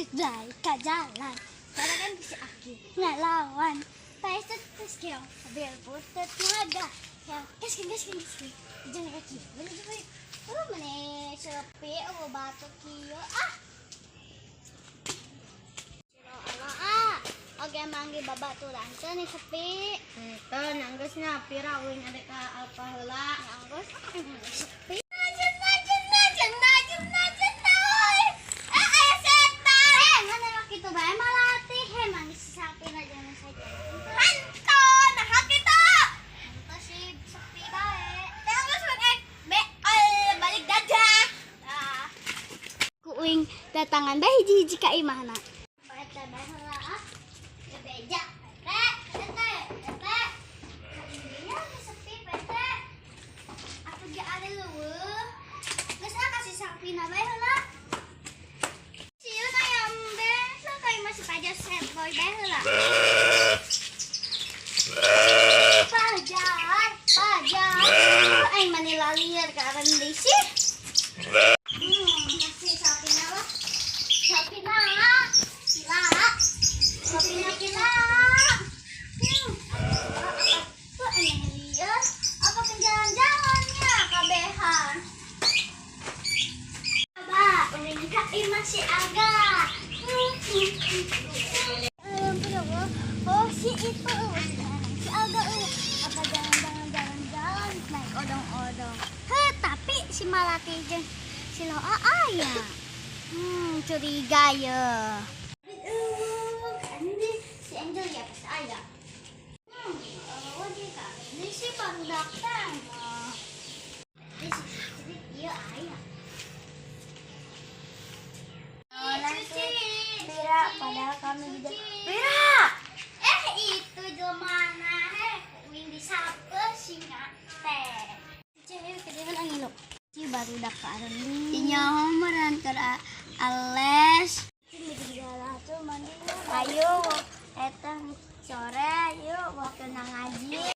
Cut bae ka jalan. Karena kan si Aki ngalawan. Paesut terus keong sambil butut naga. Ya, gaskeun, gaskeun, gaskeun. Jangan kaki. Balik, balik. Oh, mana sepi, oh batuk kieu ah. Ah, oke manggi babaturan teh nih sepi. Teu nanggeusna pira uing adek ka Alfa heula. Nanggeus sepi. Najen, najen, najen, najen, najen, naon. Eh, aya setan. Eh, mana kitu bae malati he manggi si sapi na jangan saja. Hanto, nah kitu. Hanto si sepi bae. Terus beol balik dadah. Ah. Ku uing datangan bae hiji-hiji ka imahna. Bae bae heula ah. Beja, teh, teh, teh. Iya, sepi teh. Atuh ge ari leuweuh. Geus ah kasih sapina bae heula. Sieun aya embe, sok ka imah si Pajar set boy bae heula. Pajar, Pajar. Oh, aing mani lalieur ka aran deui sih. Masih sapina lah. Sapina. Sila. Sapina kila. Apa tuh aing lieur? Apa ke jalan-jalannya kabehan? Ba, uring ka imah si Aga. Oh, si itu si Aga apa jalan-jalan jalan-jalan naik odong-odong. Heh, tapi si Malati jeung si Loa aya. Curiga ya. Si Angel ya pasti aya. Oh dia ini si barudak teh. Ini si iya aya. Cuci. Pira, padahal kami juga. Pira. Eh, itu jelmana heh, uing disape singa teh. Cewek kedepan ngilu. Ci barudak ka areun. Nyaho meureun keur ales. Ayo, Ayo, eta sore yuk waktu ngaji.